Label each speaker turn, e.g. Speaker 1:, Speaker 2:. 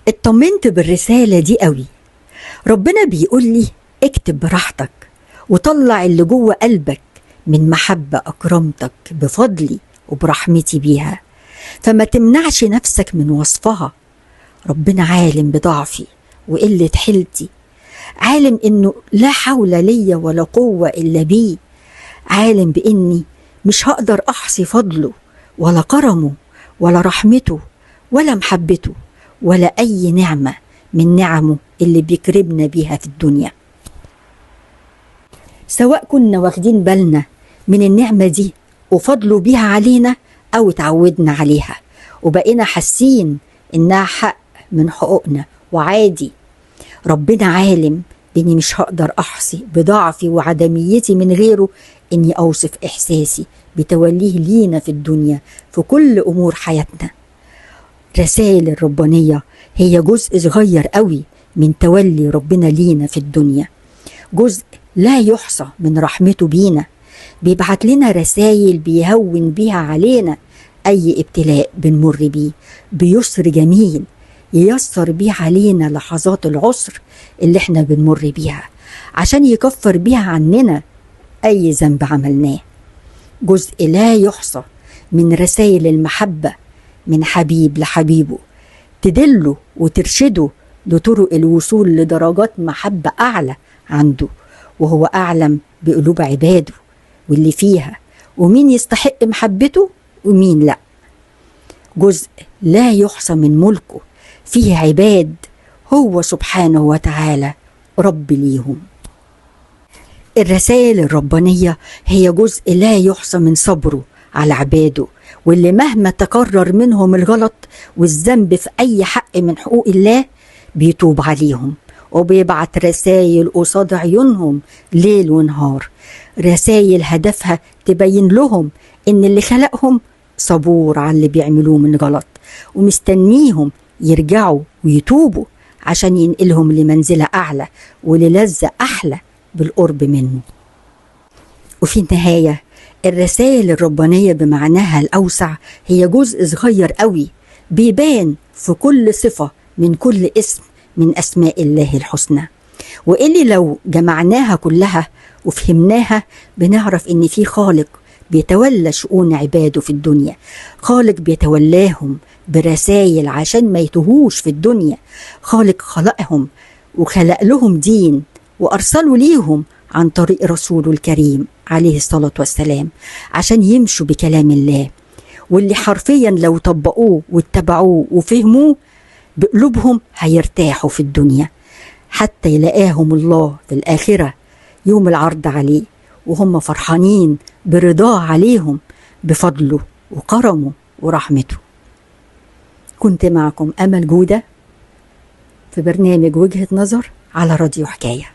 Speaker 1: اطمنت بالرسالة دي قوي. ربنا بيقول لي اكتب براحتك وطلع اللي جوه قلبك من محبة أكرمتك بفضلي وبرحمتي بيها، فما تمنعش نفسك من وصفها. ربنا عالم بضعفي وقلة حيلتي، عالم إنه لا حول ليا ولا قوة إلا بيه، عالم بإني مش هقدر أحصي فضله ولا كرمه ولا رحمته ولا محبته ولا أي نعمة من نعمه اللي بيكرمنا بيها في الدنيا. سواء كنا واخدين بالنا من النعمة دي وفضله بيها علينا أو اتعودنا عليها وبقينا حاسين إنها حق من حقوقنا وعادي، ربنا عالم بإني مش هقدر أحصي بضعفي وعدميتي من غيره إني أوصف إحساسي بتوليه لينا في الدنيا في كل أمور حياتنا. رسائل الربانية هي جزء صغير قوي من تولي ربنا لينا في الدنيا، جزء لا يحصى من رحمته بينا. بيبعت لنا رسائل بيهون بيها علينا أي ابتلاء بنمر بيه بيسر جميل ييسر بيه علينا لحظات العسر اللي احنا بنمر بيها، عشان يكفر بيها عننا أي ذنب عملناه. جزء لا يحصى من رسائل المحبة من حبيب لحبيبه، تدله وترشده لطرق الوصول لدرجات محبة أعلى عنده، وهو أعلم بقلوب عباده واللي فيها، ومين يستحق محبته ومين لا. جزء لا يحصى من ملكه فيه عباد هو سبحانه وتعالى رب ليهم. الرسائل الربانية هي جزء لا يحصى من صبره على عباده، واللي مهما تكرر منهم الغلط والذنب في أي حق من حقوق الله بيتوب عليهم، وبيبعت رسائل قصاد عيونهم ليل ونهار، رسائل هدفها تبين لهم إن اللي خلقهم صبور على اللي بيعملوه من غلط، ومستنيهم يرجعوا ويتوبوا عشان ينقلهم لمنزلة أعلى وللذة أحلى بالقرب منه. وفي النهاية الرسائل الربانية بمعناها الأوسع هي جزء صغير قوي بيبان في كل صفة من كل اسم من أسماء الله الحسنى، وإللي لو جمعناها كلها وفهمناها بنعرف إن في خالق بيتولى شؤون عباده في الدنيا، خالق بيتولاهم برسائل عشان ما يتهوش في الدنيا، خالق خلقهم وخلق لهم دين وأرسلوا ليهم عن طريق رسوله الكريم عليه الصلاة والسلام عشان يمشوا بكلام الله، واللي حرفيا لو طبقوه واتبعوه وفهموه بقلوبهم هيرتاحوا في الدنيا حتى يلاقاهم الله في الآخرة يوم العرض عليه وهم فرحانين برضاه عليهم بفضله وكرمه ورحمته. كنت معكم أمل جودة في برنامج وجهة نظر على راديو حكاية.